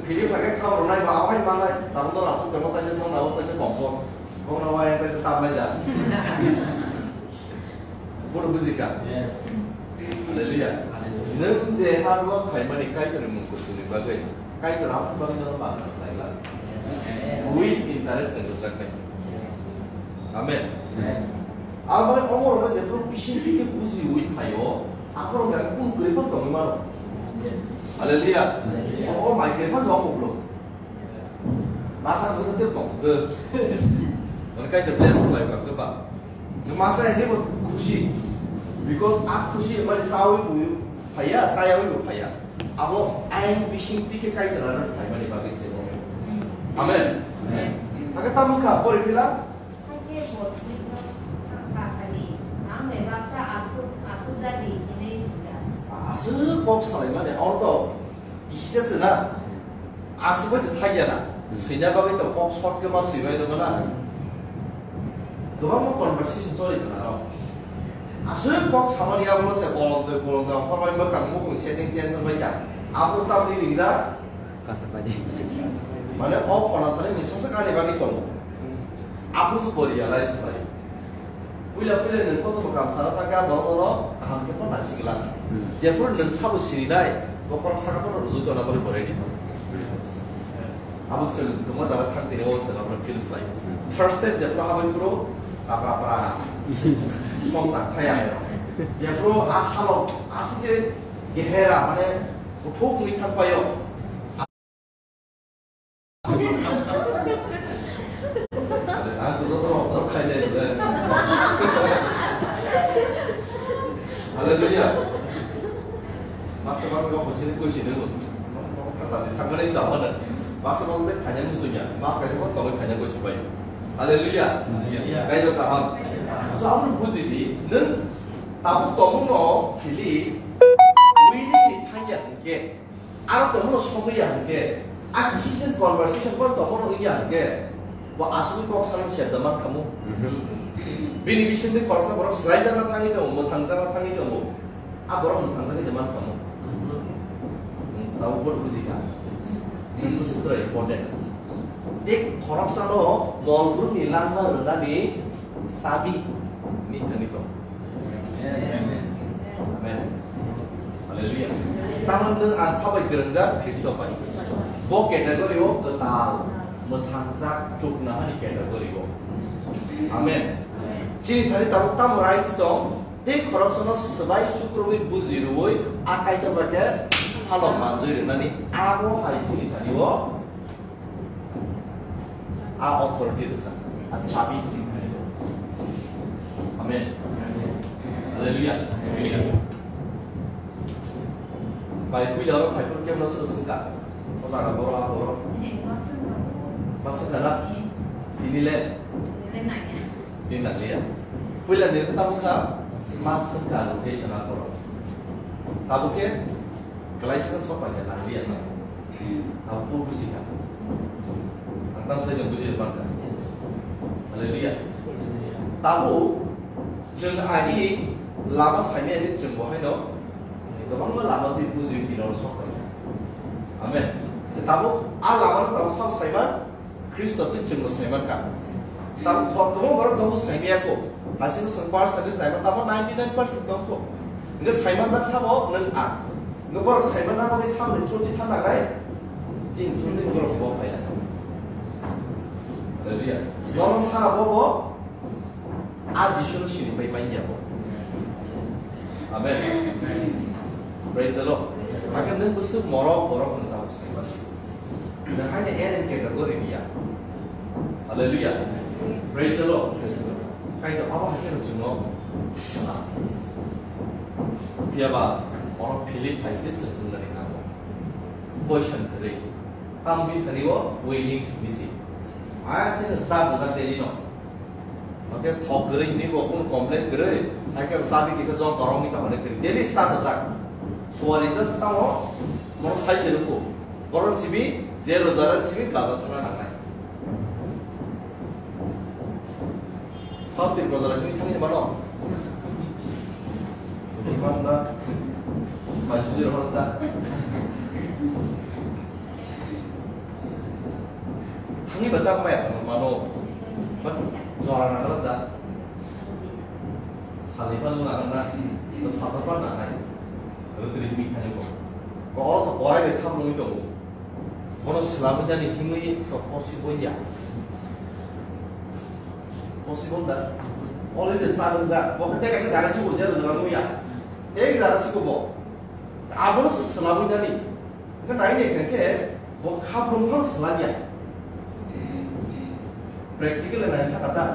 Philip hai khe kha oro nai ba awai malai. Tamo no rasu tamo teisa thang na teisa kompor. Bono wai teisa samlai ja. Bono bujikha. Yes. Hallelujah. Hallelujah. Nwng je hard work khaimani Kaitorni mung kuchukni bagwi, Kaitor aboni bagwi nono manna khlailak. Yes. With interest ni rwjaknai. Yes. Amen. Yes. Aboni omorokno jephru bising dike bujiwi phaio, aphuru khe kunu kwrwi phano tongwi mano. Yes. Hallelujah. Hallelujah. O, o mai kwrwi phano jawab uplo. Masa hwnwi tei tong khe. Mane Kaitor bless khlai ba khe ba. Masa hwnwi bo khusi. Because a khusi mani sawi bo phaiya, sayawi bo phaiya. Abo ain bising tike Kaitor ano phaimani bagwi se bo. Amen. Amen. Aga tamo kha pori pila. Hakhe bo Philipno thang kasadi, "Ang bai baksa aswk, aswk jadi," hinwi hwnkha. Aswk kok salaimani, oro to kisisa se na. Aswk bai to thakya na. Swina bagwi to kok short khe ma swibai tongma na. Kwbangma conversation choli tongna rok. Aswk kok samani abo se bolong twi bolong twi ongkhorbai mwkhang mukhung setting change wngbai kha. Abo tamni ringjak. Kasapadi. Mane o phona thani mungsa se kani bagwi tongo. Aphuru se bo realize khlai. Puila puila nwng kotor bo kamsa no thangkha, borok no kaham khe phano naisingla. Hmm. Jephuru nwng sabo sininai, bokhorok saka phano rujui tongna bagwi bo ready tongo. Abo chwng kwma jaga thang tini o chwng abono feel khlai. Hmm. First time jephuru habwi phuru chapra pra. Song tak thaya hai rok. Jephuru a halok aswk khe gehera mane kuthuk wngwi thang paio. Ang to joto rok observe khainai rwle. Hallelujah. Masa masa kok bosini kuisini. Kata di thangani jamana. Masa masa de thanya musunya. Mas kaisa kok tongwi thanya kuisi pai. Hallelujah. Hallelujah. Kaitor kaham. So, aboni buji di, nwng tabuk tongmungno Philip willing ni thangya hwnkhe, aro tongmungno sogwi ya hwnkhe, a kisi se conversation bo tongmungno wngya hwnkhe, bo asugwi kok salni sebda mankhamu. Bini bisingtwi khoroksa borok swlaijakna thangwi tongo, mwthangjakna thangwi tongo. A borok mwthangjak khe mankhamu. Tabuk bo bujikha. Bwswk chwrai important. Tei khoroksano mol brumni langma rwnani chabi ni thani tong. Amen. Hallelujah. Tamon nwng ang sabai kwrwngjak Khristo bai. Bo category o kwtal, mwthangjak, chuknohani category o. Amen. Chini thani tabuk tamo rights tong, tei khoroksano swbai sukrubwi buji rwui a Kaitor bai khe halok manjui rwnani abo hai chini thani o a authority rwjak, a chabi chini thani o. Amen. Hallelujah. Bai puila oro phaiphuru kemno swrwng swngkha? O jaga borok, a borok. He, ma swngkha. Ma swngkha na? He. Tini le? Tini le nangya. Tini nangliya. Puila ni khe tabuk kha? Ma swngkha location a borok. Tabuk khe? Kalai swkang sok paikha nangliya na. Tabuk bo busikha. Ang tamo sai jang buji pankha. Hallelujah. Tabuk Chwng ani lama saimaya hwnwi chwng bo haino kwbangma lama twi bujiwi tini oro sok paikha. Amen. Tabuk a lamano tabuk sabo saiman, Khristo twi chwngno saimankha. Tabuk khorokthoma borok tabuk saimaya kho. Haisino chwng percentage naima tabuk ninety nine percent tongkho. Hwnkhe saimanjak sabo nwng ang. Hwnkhe borok saimanna bagwi samni through twi thangnai, chini through twi borok bo phaina. Hallelujah. Nono sa bo bo A Jisuno sini pai manya bo. Amen. Praise the Lord. Akan nang besuk morok borok nang tahu saya. Nang hanya Aaron category dia. Hallelujah. Praise the Lord. Kaito abo hai khe chwngno sima. Phiya ba oro Philip hai se swngmung nani nango. Question three. Tam bini thani o willing missing. Aya chini start rwjak daily no. Oke thok kwrwi hwnwi bo kunu complain kwrwi. Hai khe chabi kisa jok torok ni tongmani kwrwi. Daily start rwjak. Suari ja se tamo, mo sai se ruko. Boron simi, je rojaran simi, gaza thana nangnai. South Tripura jora hini thani mano. Iman na, maju jir hor ta. Thani ba ta maya mano. But jora na da. Salipan na na, sapa na na. Rutri mi thani ko. Ko oro to korai be kham nui to. Bono swlamwi dani himwi to possible ya. Possible da? Already swlamwi da. Bo khe tei kaisa jaga siko jero jora nui ya. Tei jaga siko bo. Abono se swlamwi dani. Hingke nai nai khe bo khabrung phang swlam ya. Practical nai thaka ta.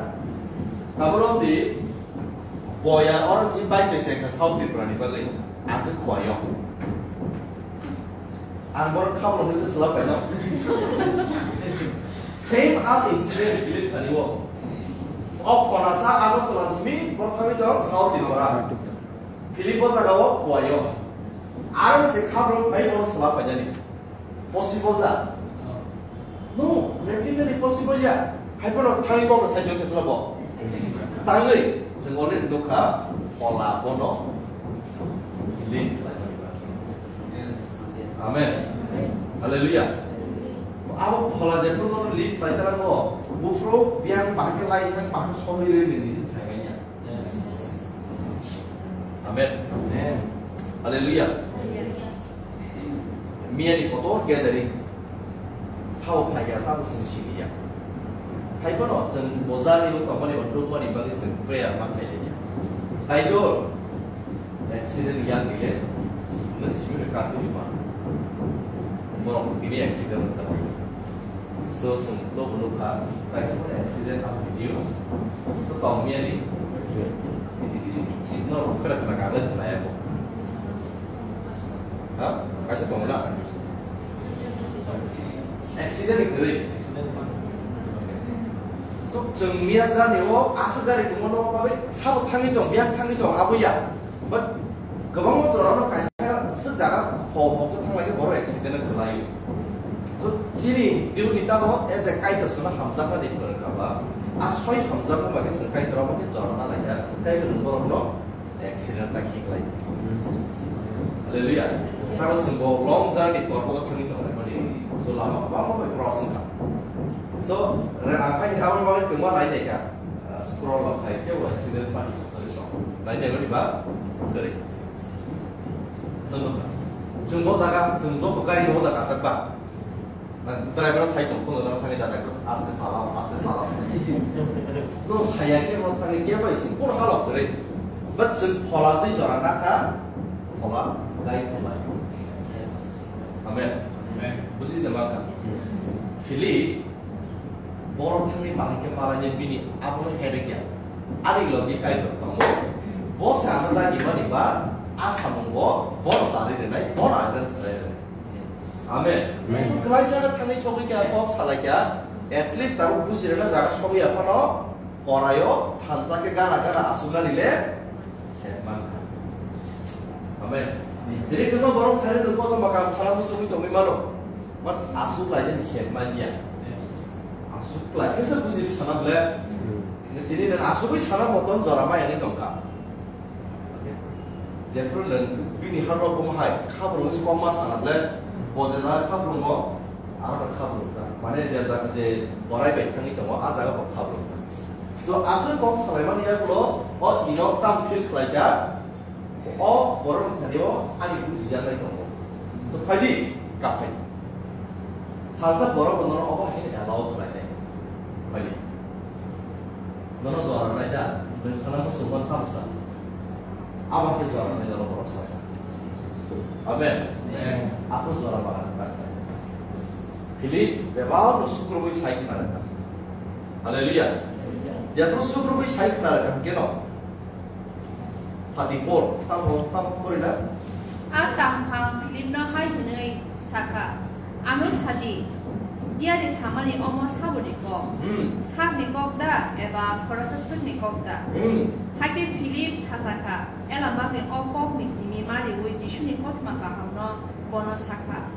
Abono di boya or si bai pese kha South Tripura ni bagwi. Ang khe khwai o. Ang borok khabrok ni se swlap bai no. Same ang incident Philip thani o. O khona sa abo tolan simi borok thangwi tong South Tripura. Philip o jaga o khwai o. Aro se khabrok bai borok swlap bai jani. Possible da? No, practically possible ya. Hai bono thangwi kok sai jok kesla bo. Tangwi, jeng already nukha, phola bono. Link khlai mani ba. Amen. Hallelujah. Abo phola je phuru no link khlai tara go. Buphuru biang bahai khe lai thang bahai sohoi re ni ni sai manya. Amen. Amen. Hallelujah. Miya ni kotor gathering. Sao phai ya, tamo chwng sini ya. Hai bono chwng boja ni uk tongmani bo nukmani bagwi chwng prayer ma khai ya. Hai do accident yang ni le. Nung simi ka tu ma. Borok tini accident wngkha. So, chwng nogo nukha, kaisa bo accident abo ni news. So, tong miya ni. No, khwra khwra ka le khwlai abo. Ha? Kaisa tong na? Accident ni kwrwi. So, chwng miya jani o aswk gari tongma no bagwi sabo thangwi tong, biyang thangwi tong, abo ya. But kwbangma jorano kaisa swk jaga ho ho khe thang lai khe borok accident o kwlai. So chini duty tamo as a Kaitor sano hamjakmani phwrwngkha ba, a soi hamjakma bai khe chwng Kaitor abo khe jorana lai kha, Kaitor ni borokno accident ta khiklai. Hallelujah. Tamo chwng bo long journey ni borok bo thangwi tong lai mani. So lama kwbangma bai cross wngkha. So re ang khai ni abo ni bagwi kwma lai nai kha. Ah, scroll of khai khe bo accident mani. Nai nai mani ba? Kwrwi. Nang nang. Chwng bo jaga, chwng joto gari no da kachak ba. Nang driver sai tong, phone da thani da, aste sala, aste sala. No saya khe mo thani khe bai sing, kono halo kwrwi. But chwng phola twi jora na kha, phola gari phola. Amen. Amen. Buji da ma kha. Philip Borok thangni bahai khe malai bini abono headache ya. Ani logi Kaitor tongo. Bo se ano dagi mani ba, a samung bo, bono sari rinai, bono ajan salai rinai. Amen. Amen. Kwlaisa khe thangni sogwi kha, kok salai kha, at least tabuk buji rwna jaga sogwi ya phano, koraio thansa khe gana gana asuknani le, Setman kha. Amen. Jadi kema borok thani tu koto makam sana tu sumi tongwi mano. But asuk lai jani setman ya. Asuk lai kesa buji sana ble. Tini nang asuk sana moton jora ma yani tongka. Jefru nang bini harro bom hai khabru is koma sana ble. Bojela khabru mo. Aro khabru sa. Mane je ja-, je korai bai thangwi tongo, a jaga bo khabru sa. So, aswk kok salaimani yagulo, o ino tam feel khlaikha, o borok ni thani o ani bujijaknai tongo. So, phaidi, kaphai. Salsa borok bo nono obo haino allow khlainai. Phaidi. Nono jora nai da, nwng sana muchungma thamsa. Abo khe jora nai nono borok salsa. Amen. Amen. Apo jora bagan ta. Philip, bebak no sukrubwi sai khna rwkha. Hallelujah. Jethro sukrubwi sai khna rwkha, hwnkhe no? Thirty-four, tamo, tamo pori na? A tangphang Philipno hai hwnwi sakha, "Ano sa di, diyari samani omo saboni kok, Hmm. sakni kok da eba khoroksa swkni kok da?" Hmm. Hakhe Philip sachakha, Ela bakni o kokni simi mariui Jisuni kothoma kahamno bono sakha.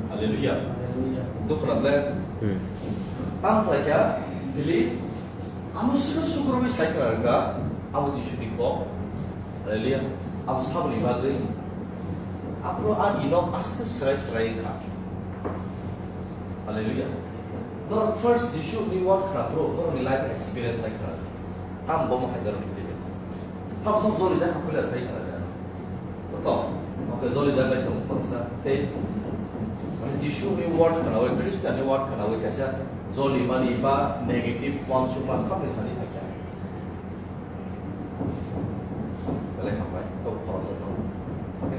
Hallelujah. Hallelujah. Dukhu nang le. Hmm. Tang khlaikha Philip, amo sukru sukru bai sai kha rwkha, abo Jisuni kok. Hallelujah. Abo saboni bagwi. Aphuru a inok aske srai srai kha. Hallelujah. Nor first Jisu ni word khna bro, nor ni life experience hai khna. Tam bomo hai nor ni feelings. Tam som joli ja hakula sai khna. To, oke, joli ja lai tong khoroksa. Tei, mane Jisu ni word khna oi, Christian ni word khna oi kaisa joli mani ba negative uansukma samni sani hai kha. Belai hambai, to khoroksa tong. Oke.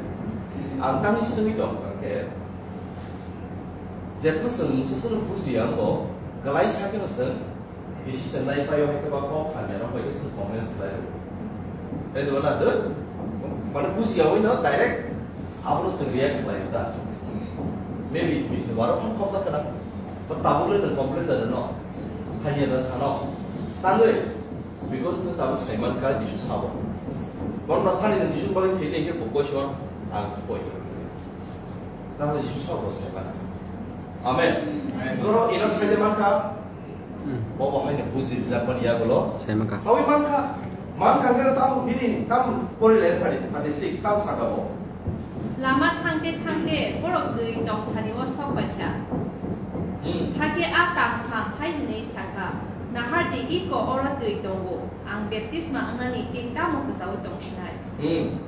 Ang tangni simi tong, oke. Jepno chwng mungsa chwng bujiya wngo, kwlai sakhe no chwng decision nai paio, hai khe ba kok hamya rok bai khe chwng comments khlai rw. Tei dwala dw, mane bujiya wi no direct abono chwng react khlai rw da. Maybe bisni baro phang khopsa khna, ba tabuk le nwng complain da no, hamya da sano. Tangwi, because nwng tabuk saiman kha Jisu sabo. Bono thani nwng Jisu bagwi thwi tei khe bo question ang koi. Tahle Jisu sabo saiman. Amen. Amen. Goro ino saide mankha. Hmm. Bobo haino buji rijak mani yagulo. Saimankha. Sawi mankha. Mankha khe tam bini tam pori lai phari thirty six tam saka bo. Lama thangte thangte borok twi tongthani o sok bai kha. Hmm. Hakhe a tangphang hai hwnwi sakha, "Nahar di, iko oro twi tongo, ang baptisma wngnani tei tamo kwchaui tong sinai." Hmm.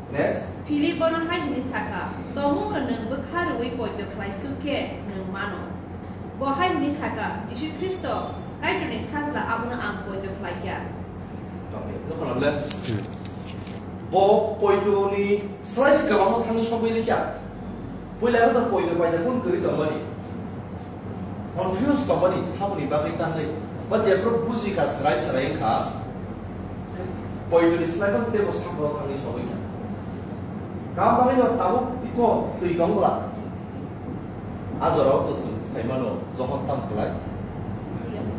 Next. Philip bono hai hwnwi sakha, "Tongmungno nwng bwkha rwui poito khlai suk khe nwng mano." Bo hai hwnwi sakha, "Jisu Khristo, Kaitorni Sajla, abono ang poito khlai kha." Okay, nukho nang le. Hmm. Bo poitoni slai se kwbangma thangwi sogwi rikha. Puila aro poito paida kun kwrwi tongmani. Confuse tongmani, saboni bagwi tangwi. Ba jephru buji kha, srai srai wngkha. Poitoni slai ba tebo sakro thangwi sogwi kha. Kam bagwi no tabuk iko twi tong bwla. A jorao to chwng sai mano, Johon tam khlai.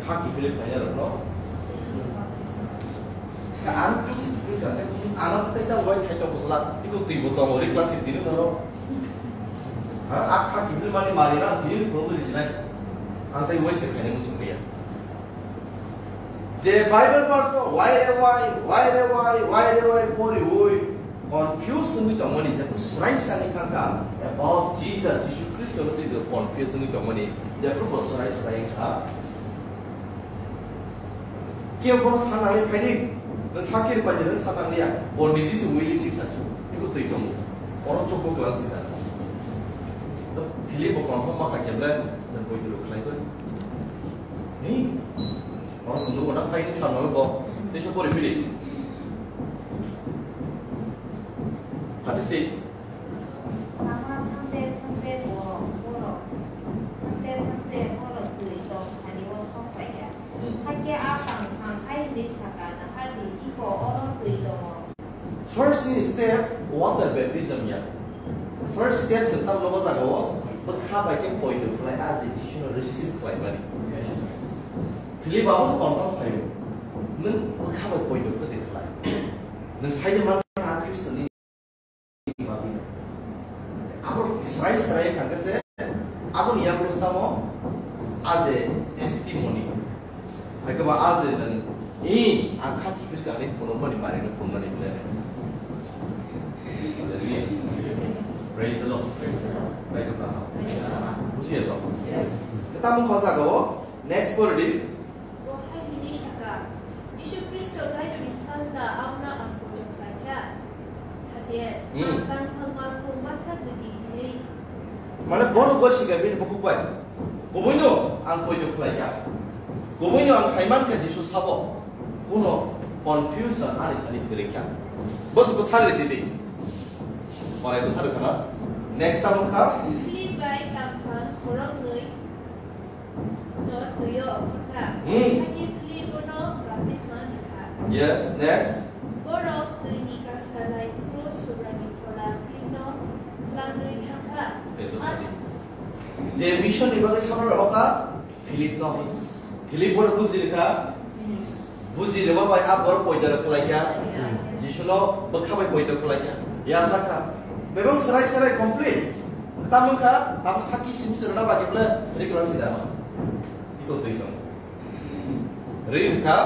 Kha kiphilwi phainai rokno. Ang kha se kiphilwi kha, ano tei ta wai khai to bwsla, iko twi bo tongo, ri class tini no. Ha, a kha kiphilwi mani mari na, tini phone ri sinai. Ang tei wai se khainai muchung ya. Je Bible verse no wai re wai, wai re wai, wai re wai poriui confuse wngwi tongmani, jephru srai sani thangkha about Jesus, Jisu Khristo no twi confuse wngwi tongmani, jephru bo srai srai wngkha. Kebo bono sanani phaidi, nwng sakiri pai nwng sanani ya, bo niji se willing ni sasu, iko twi tongo, oro chukbo klang sida. Philip bo confirm ma kha kemle, nwng poitro khlai koi. Ni? Oro sunduk wana paini samno bo. Teisa pori pili. Thirty six. Lama thangte thangte borok, borok. Thangte thangte borok twi tong thani o sok pai ya. Hmm. Hakhe a tang thang hai hwnwi saka, "Nahar di, iko oro twi tongo." First ni step water baptism ya. First step se tam nogo jaga o bwkha bai khe poito khlai a je Jisu no receive khlai mani. Philip abo no confirm khlai o. Nwng bwkha bai poito khlai khlai. Nwng sai de man kha Khristo ni bagwi. Abo srai srai kha khe se abo ni yago stamo a je testimony. Hai khe ba a je nwng, "Ee, ang kha kiphil kha," hinwi phunukmani manwi no phunukmani belai. Hallelujah. Praise the Lord. Praise the Lord. Bai khe ba ha. Bujiya to? Yes. Tamo kha jaga o, next pori di. Bo hai hwnwi sakha, "Jisu Khristo Kaitorni Sajla, abono ang poito khlai kha." Thade, Hmm. ang tang thang ma kung ma thang di hwnwi. Mane bono gosika bini bukhuk bai. Kubuino ang poito khlai kha. Kubuino ang saiman kha Jisu sabo. Kuno confusion ani thani kwrwi kha. Bos bwthar risi di. Korai bwthar khana. Next tamo kha. Philip bai tang thang khoroknwi no twi o phurkha. Hmm. Hakhe Philip bono baptisma rwkha. Yes, next. Borok twini kasa lai phuru Subraini Phola Philipno langwi thangkha. Betul. Je mission ni bagwi samra rokha Philip no. Philip bono buji rwkha. Buji rwma bai a borok poito rok khlai kha. Jisuno bwkha bai poito khlai kha. Ya sakha. Bebak serai serai complete. Tamo kha, tamo saki simi se rwna bagwi ble riklang si da. Iko twi tong. Ri wngkha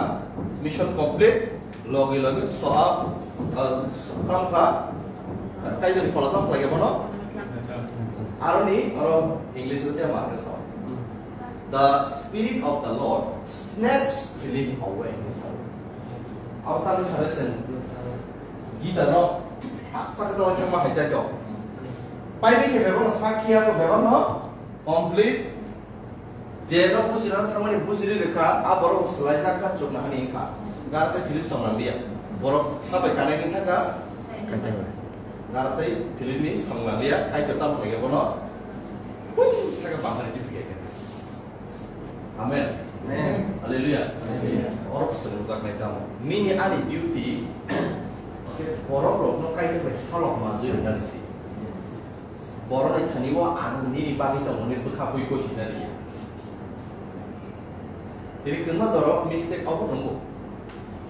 mission complete. Logi logi so a, ah, so, tamo kha. Taijoni phola tamo khlai kha bono. Aroni, aro English o tei ma khe sa. The Spirit of the Lord snatched Philip away. Abo tamni sale sen Gita no, ah, sakha tong thangma hai tai to. Pai bi khe bebak no sakhi ya ko bebak no complete. Je no busi na thangmani busi ri lekha, a borok swlai jak kha chukna hani kha. Gar ta Philip samrang dia. Borok sabai kanai ni thaka. Kaitor. Gar ta Philip ni samrang dia, Kaitor tam khlai bono. Pum, saka bahari ti phiyai kha. Amen. Amen. Hallelujah. Hallelujah. Orok swngjak nai tamo. Nini ani duty, borok rok no Kaitor bai halok ma jui rwna nisi. Borok ni thani o ang nini bagwi tongmani bwkha bui kosi na ri. Tini kwma jorok mistake obo nungbo.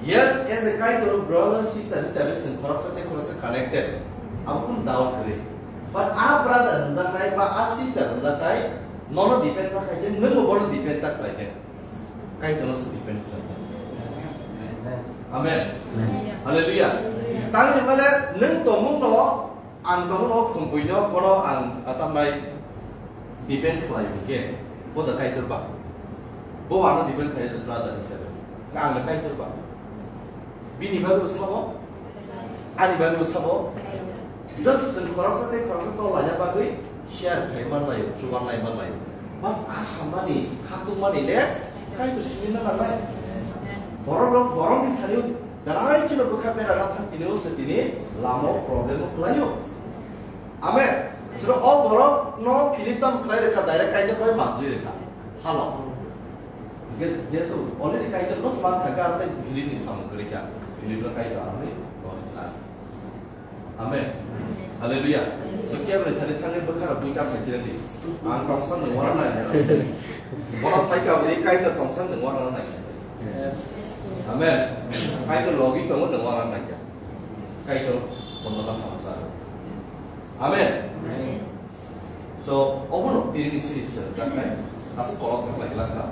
Yes, as a Kaitor brother sister hisabe chwng khoroksa tei khoroksa connected. Abo kunu doubt kwrwi. But a brother hwnjaknai ba a sister hwnjaknai nono depend ta khai khe nwngbo bono depend ta khlai khe. Kaitorno se depend khlai khe. Amen. Amen. Hallelujah. Tang hwnmale nwng tongmungno Ang tongmano khumpuino bono ang atambai depend khlai hwnkhe, bo da Kaitor ba? Bo ano depend khlai jak brother hisabe. Ang da Kaitor ba? Bini bagwi bo sabo? Ani bagwi bo sabo? Just chwng khoroksa tei khoroksa tol laina bagwi share khai manlaio, chubanlai manlaio. But a sammani, khatungmani le Kaitor simi na nangnai. Borok rok, borok ni thani Belai kheno bwkha bera na thang tini o se tini lama o problem o kwlaio. Amen. Sino o borok no Philip tam khlai rwkha direct Kaitor bai manjui rwkha. Halo. Hwnkhe jehetu already Kaitor no sman kha gar tei Philip ni samung kwrwi kha. Philip no Kaitor aroni lori kha. Amen. Hallelujah. So kebra thani thangwi bwkha rok bui kam khai tirani. Ang tongsan no wara nai. Bono sai ka bui Kaitor tongsan no wara nai. Amen. Kaitor logi tongo nwng wana naikha. Kaitor kono na hamsa. Amen. So, obono tini sini sir jaknai. Asuk kolok tak lagi langka.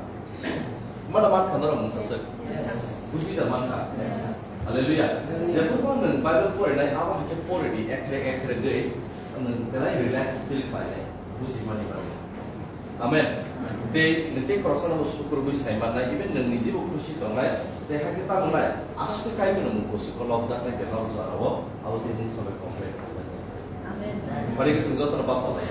Mana man khandar mungsa sir. Buji da man kha. Hallelujah. Jepun nwng Bible pore nai abo hake pore di ekre ekre dei. Nwng belai relax feel khlainai. Buji mani bagwi. Amen. Tei nwng tei khoroksa no sukurgwi sai mannai, even nwng niji bo khusi tongnai, tei hakhe tamo nai, aswk khe Kaitor ni mung kusugo lobjaknai, belai jora o, abo tei mung sobai complain khlaijaknai. Amen. Bari khe chwng jotono basa lai.